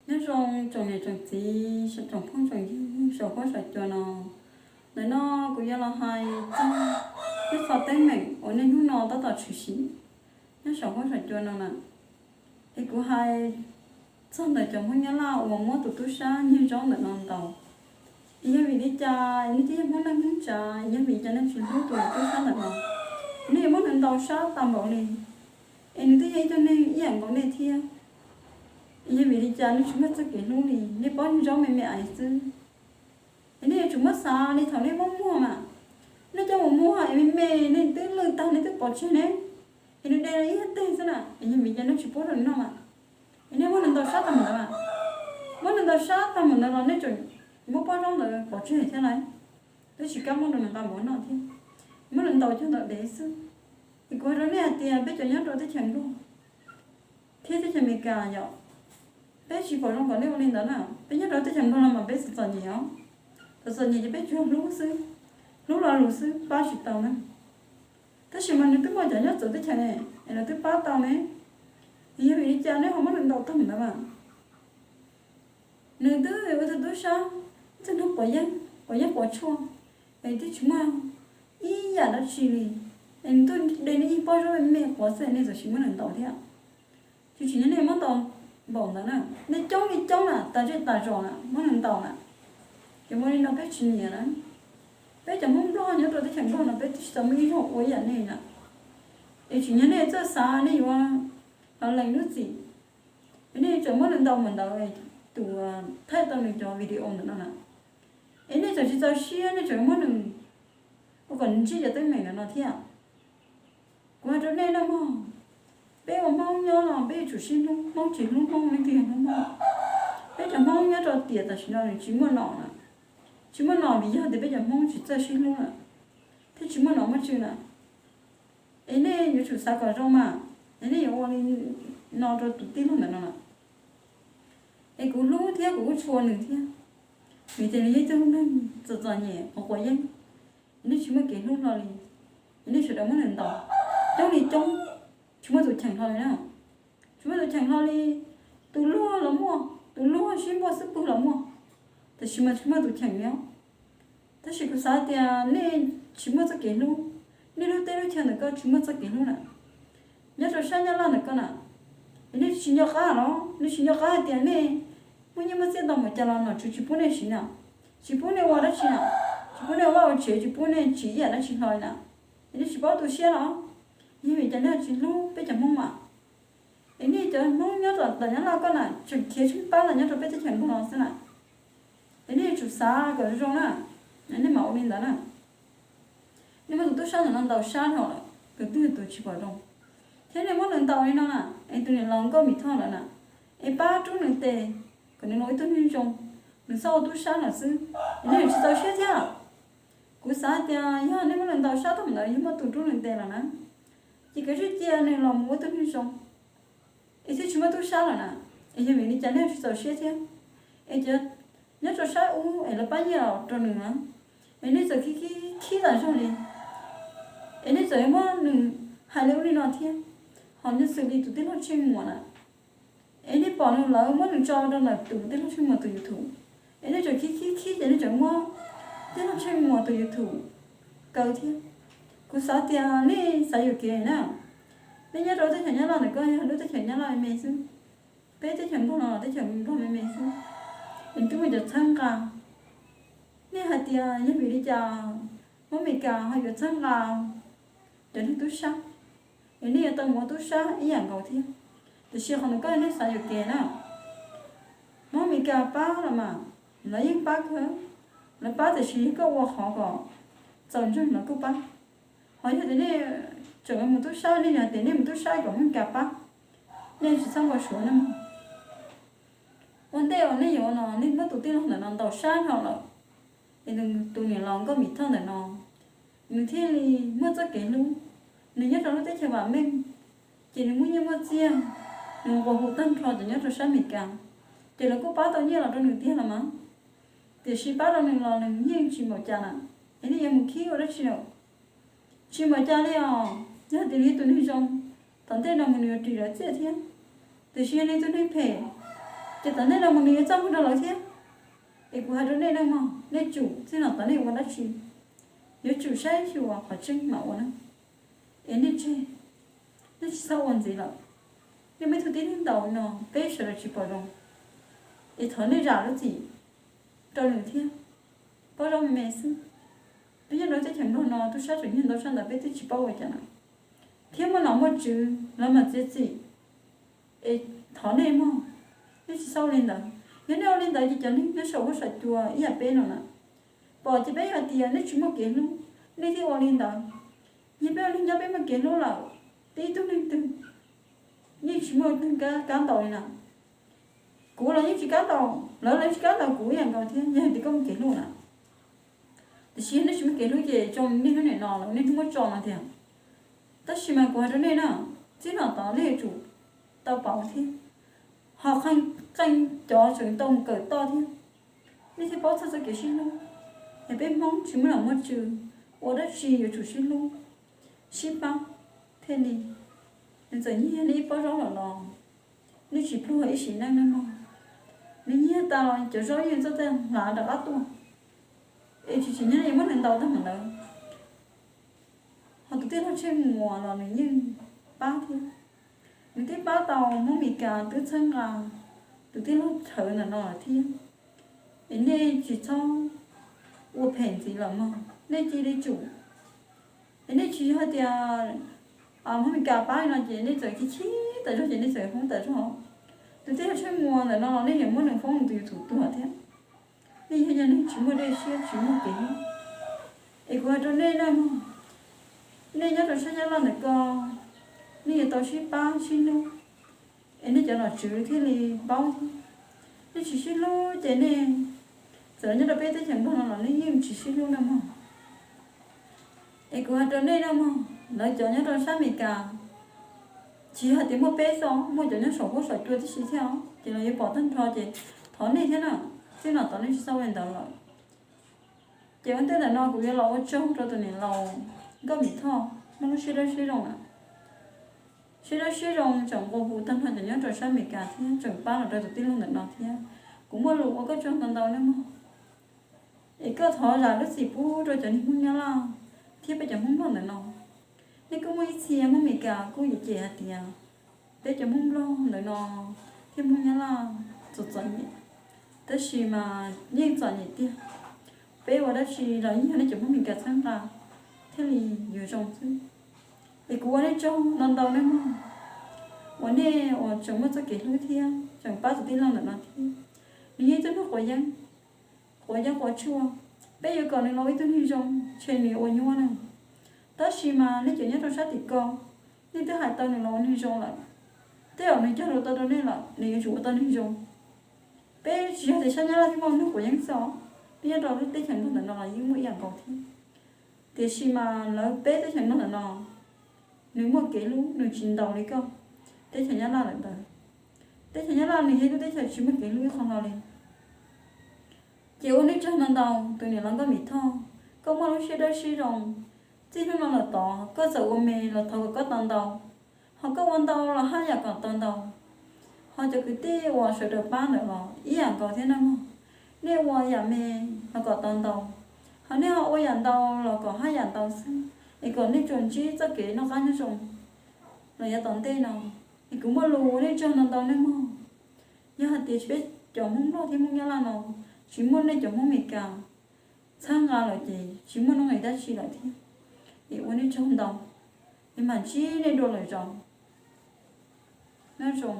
Nyob zoo tsoom niam tsoom txiv, tsoom phooj tsoom ywg saum huab saum cua no. Ntawm no kuv yuav los hais txog ib qho teeb meem uas nej hnub no tab tom tshwm sim nyob saum huab saum cua no na. Es kuv hais txog ntawm cov Hmoob Nyab Laj uas muab tus tub sab nyiag zaub ntawm no ntaus. Yog vim li cas nej twb yog Hmoob neej Hmoob tsav, yog vim li cas nej tsis hlub tus tub sab ntawm no? Nej yuav muab nws ntaus sab tas npaum li, es nws twb yog ib tug neeg ib yam nkaus nej thiab. Yog vim li cas nej tsis muaj txoj kev hlub li, nej paub nyiag zaub me me ais xwb? Es nej yuav tsum muab xav li thaum nej muab muag mas, nej coj mus muag es me me nej twb lwj tag nej twb pov tseg ne, es nws de ib teg xwb na, es yog vim li cas nej tsis pub rau nws noj mas? Es nej muab nws ntaus sab tag npaum ntawd mas, muab nws ntaus sab tag npaum ntawd los nej tseem muab pob zaub ntawd pov tseg thiab lauj. Twb tsis kam muab rau nws nqa mus noj thiab, muab nws ntaus cog ntawm dev xwb. Es kuv hais rau nej hais tias peb cov nyob rau teb chaws Nplog thiab teb chaws Amelikas yom, peb tsis pom zoo kom nej ua li ntawd na. Peb nyob rau teb chaws Nplog no mas peb txom txom nyem os, txom txom nyem ces peb tsuas hlub xwb, hlub lo lus xwb pab tsis tau na. Tab sis mas nws twb muaj cov nyob txawv teb chaws ne, es lawv twb pab tau ne, es yog vim li cas nej ho muab nws ntaus tag ntawd mas? Nws twb ua tug tub sab, ib tug neeg quav yeeb quav yeeb quav tshuaj, es twb tsis muaj ib yam dab tsi li, es nws tuaj de nej ib pob zaub me me quav xwb nej txawm sis muab nws ntaus thiab. Tsis tsim nyog nej muab ntaus npaum ntawd na, nej coob li coob na, tas zej tas zos na muab nws ntaus na. Ces ua li no peb tsis nyiam na. Peb cov Hmoob Nplog nyob rau teb chaws Nplog no peb twb tsis tau muaj ib zaug ua ib yam nej na. Es tsim nyog nej txawj xav nej yuav los lees lub txim, es nej tseem muab nws ntaus npaum ntawd, tus thaij tau nws cov video ntawm no na, es nej tseem tsis txaus siab nej tseem muab nws ua kom ntsib cov teeb meem ntawm no thiab. Kuv hais rau nej no mog, peb ua Hmoob nyob no peb yuav tsum sib hlub, Hmoob tsis hlub Hmoob leej twg yog hlub Hmoob. Peb cov Hmoob nyob rau tiam tam sim no nws tsis muaj nom na, tsis muaj nom vim yog tias peb cov Hmoob tsis txawj sib hlub na, thiab tsis muaj nom muaj tswv na. Es nej yuav tsum xav kom zoo mas, es nej yuav ua li no rau tus tij laug ntawm no na. Es kuv hlub thiab kuv kuj tshua nws thiab, vim tias nws yog ib tug neeg txom txom nyem quav quav yeeb, nej tsis muaj kev hlub hlo li, es nej sawv daws muab nws ntaus coob li coob, tsis muaj tus cheem hlo li na. Tsis muaj tus cheem hlo li, tus luag los muaj, tus luag sib npuaj xub pwg los muaj, tab sis mas tsis muaj tus cheem li os. Tab sis kuv xav tias nej tsis muaj txoj kev hlub, nej lub teb lub chaw ntawm koj tsis muaj txoj kev hlub na. Nyob rau sab Nyab Laj ntawm koj na, es nej tsis nco qab los, nej tsis nco qab hais tias nej muaj nyiaj muaj txiaj ntau npaum cas los nom tswv tsis pub nej siv na, tsis pub nej ua dab tsi na, tsis pub nej ua vaj ua tsev, tsis pub nej tsim ib yam dab tsi hlo li na. Es nej tsis paub tu siab los? Yog vim cas nej tsis hlub peb cov Hmoob mas? Es nej cov Hmoob nyob tom Nyab Laj koj na tseem khiav tsheej pab los nyob rau peb teb chaws Nplog no xwb na. Es nej yuav tsum xav kom zoo na, nej mam ua li ntawd na. Nej muab tus tub sab ntawm no ntaus sab dhau lawm, tus twg tus tsis pom zoo, thiab nej muab nws ntaus li no na, es tus niam laus Nkauj Mim Thoj lawm na, es pab rub nws tes kom nws los ib tug neeg zoo, nws txhob ua tub sab lawm xwb, es nej yuav tsis txaus siab thiab. Kuv xav tias yog nej muab nws ntaus sab tag ntawd yog muaj tus rub nws tes lawm na, ces kav tsij cia nws los mus ua tug neeg zoo, es thiaj tsis muaj tub sab lawm na. Es yog vim li cas nej tsis txaus siab thiab? Es cov nyob rau sab ub es lawv pab nyiaj rau nws na, es nej txawm khib khib khib tas zog li, es nej txawm yuav muab nws hais li ub li no thiab. Ho nyob xws li tus tij laug Tsheej Muas na, es nej pom nws lawv muab nws tso rau ntawm tus tij laug Tsheej Muas tus YouTube, es nej tseem khib khib khib ces nej tseem muab tij laug Tsheej Muas tus YouTube kaw thiab. Kuv xav tias nej xav yuam kev na. Nej nyob rau teb chaws Nyab Laj ntawm koj yog lub teb chaws Nyab Laj me me xwb, peb teb chaws Nplog no teb chaws Nplog me me xwb, es twb muaj cov txhawb nqa. Nej hais tias yog vim li cas Hmoob Meskas ho yuav txhawb nqa cov neeg tub sab, es nej yuav tau mus ua tub sab ib yam nkaus thiab. Tiam sis qhov ntawd koj nej xav yuam kev na. Hmoob Meskas pab los mas, lawv yeej pab kawg, lawv pab tiam sis yog koj ua qhov kom txaus ntseeg lawv kuj pab. Ho yog tias nej tseem mus tub sab, nej yog tias nej mus tub sab kom Hmoob Meskas pab, nej tsis txhob npau suav na mog. Ua ntej uas nej yuav no nej muab tus tij laug ntawm no ntaus sab dhau lawm, es tus niam laus Nkauj Mim Thoj ntawm no nws thiaj li muaj txoj kev hlub. Nws nyob rau lub teb chaws vam meej, ces nws muaj nyiaj muaj txiag, nws nquas hu tag nrho cov nyob rau sab Amelikas, ces lawv kuj pab tau nyiaj los rau nws tiag los mas. Tiam sis pab rau nws los nws yeej tsis npaum cas na, es nej yuav mus khib ua dab tsi lawm? Tsis npaum cas li os, yog tias nws yog tus neeg zoo, tom ntej no mus nws yuav ris lawv txiaj thiab. Tiam sis yog nws tus neeg phem, Ces tom ntej no mus nws yuav txaj muag rau lawv thiab. Es kuv hais rau nej nawb mog, nej tsum txij no tom nej ua dab tsi, yuav tsum saib xyuas qhov tseeb mam ua na. Es nej tseg, nej tsis txhob ua ntxiv lawm. Nej muaj ib tug tib neeg ntaus no peb sawv daws tsis pom zoo, es thov nej zam lub txim rau nws thiab. Paub zoo me me xwb, peb nyob rau teb chaws Nplog no tub sab tseem nyiag ntau tshaj ntawd peb twb tsis paub ua cas na. Thiab muaj nom muaj tswv lawv mam txiav txim. Es thov nej mog, nej tsis txhob ua li ntawd. Yog nej ua li ntawd ces cov neeg nyob saum huab saum cua ib yam peb no na, pom ces peb hais tias nej tsis muaj kev hlub, nej thiaj ua li ntawd. Yog peb ua neeg nyob peb muaj kev hlub lawm, peb ib tug neeg twg yeej tsis muaj ib tug kab ntaus li na. Kuv los yeej tsis kab ntaus, lawv los yeej tsis kab ntaus kuv ib yam nkaus thiab, yog hais tias koj muaj kev hlub na. Tiam sis yog nej tsis muaj kev hlub ces zoo li nej hnub niam no los nej hnub muab tso no tiag. Tab sis mas kuv hais rau nej na, txij no tod nej yuav tsum tau pauv thiab, ho qee cov tseem tau mus kawm toj thiab, nej thiaj paub txog txoj kev sib hlub. Es peb Hmoob tsis muaj nom muaj tswv, ua dab tsi yuav tsum sib hlub sib pab thiaj li. Nws txawm nyiag nej ib pob zaub lawm los nej tsis pluag ib sim neej nawb mog. Nws nyiag tas los cov zaub yeej txawj txawj hlav rov qab tuaj, es tsis tsim nyog yuav muab nws ntaus tag mus ntawd. Ho tus tij laug Tsheej Muas los nws yeej pab thiab, nws twb pab tau Hmoob Mes Kas twb txhawb nqa tus tij laug Rhawv ntawm no lawm thiab. Es nej tsis txhob ua phem ntxiv lawm mog, nej cia li tsum. Es nej tsis yog hais tias Hmoob Mes Kas pab li no ces nej txawm chim chim tas zog ces nej txawm foob tas zog. Tus tij laug Tsheej Muas ntawm no los nej yuav muab nws foob tus YouTube tuag thiab. Nej yog yog neeg tsis muaj dej siab tsis muaj kev hlub. Es kuv hais rau nej nawb mog, nej nyob rau sab Nyab Laj ntawm ko, nej yuav tau sib pab sib hlub, es nej cov nom tswv thiaj li paub thiab. Nej tsis sib hlub ces nej, txawm nyob rau peb teb chaws Nplog no los nej yeej tsis sib hlub nawb mog. Es kuv hais rau nej nawb mog, lawv cov nyob rau sab Amelikas, tsis yog hais tias muaj peb xwb, muaj cov nyob saum huab saum cua tib si thiab os, ces los yuav pom tag nrho ces thov nej thiab na, txij no tod nej tsis txhob ua li ntawd lawm. Ces ua ntej ntawm no kuv yuav los ua tsaug rau tus niam laus Nkauj Mim Thoj muaj lub siab dawb siab zoo na. Siab dawb siab zoo tseem nqua hu tag nrho cov nyob rau sab Amelikas thiab tseem pab los rau tus tij laug ntawm no thiab. Kuv muaj lus ua koj tsaug ntau ntau nawb mog. Es koj thov zam lub txim pub rau cov niag Hmoob Nyab Laj thiab peb cov Hmoob Nplog ntawm no. Nej kuj muaj ib txhia Hmoob Amelikas kuj yuav cem hais tias peb cov Hmoob Nplog ntawm no thiab Hmoob Nyab Laj txom txom nyem, tab sis mas yeej txom nyem tiag. Peb ua dab tsi los yeej yog nej cov Hmoob Amelikas txhawb nqa thiaj li yuav zoo xwb. Es kuv ua nej tsaug ntau ntau nawb mog, uas nej uas tseem muaj txoj kev hlub thiab tseem pab tus tij laug ntawm no thiab. Nws yog ib tug neeg quav yeeb, quav yeeb quav tshuaj, peb yuav kom nws los ua ib tug neeg zoo ntshe nws yuav ua nyuaj na. Tab sis mas nej cov nyob rau sab tim ko, nej twb hais tau nws los ua neeg zoo lawm, tej zaum nws cog lus tau rau nej lawm nws yuav tsum ua tau neeg zoo. Peb tsis yog tias sab Nyab Laj thiaj muaj neeg quav yeeb xwb os, peb nyob rau lub teb chaws Nplog ntawm no los yeej muaj ib yam nkaus thiab. Tiam sis mas lawv peb teb chaws Nplog ntawm no, nws muaj kev hlub nws tsis ntaus li koj teb chaws Nyab Laj lawm ntawd. Teb chaws Nyab Laj nws yog ib lub teb chaws tsis muaj kev hlub ib qho hlo li. Ces ua nej tsaug ntau ntau tus niam laus Nkauj Mim Thoj, koj muaj lub siab dawb siab zoo. Txij hnub no lawm tod koj txawm ua me los thov kom koj tau ntau, ho koj ua ntau los haj yam kom tau ntau. Ho cov kwv tij uas sawv daws pab ntawd los ib yam nkaus thiab nawb mog. Nej ua yam me los kom tau ntau, ho nej ho ua yam ntau los kom haj yam ntau xwb, es kom nej tsuas ntsib txoj kev noj qab nyob zoo los yav tom ntej no. Es kuv muaj lus ua nej tsaug ntau ntau nawb mog. Yog hais tias tsis peb cov Hmoob Nplog thiab Hmoob Nyab Laj no, tsis muaj nej cov Hmoob Amelikas txhawb nqa lawm ces tsis muaj nuj nqis dab tsi lawm thiab. Es ua nej tsaug ntau, es mam ntsib nej dua lwm zaus. Nyob zoo.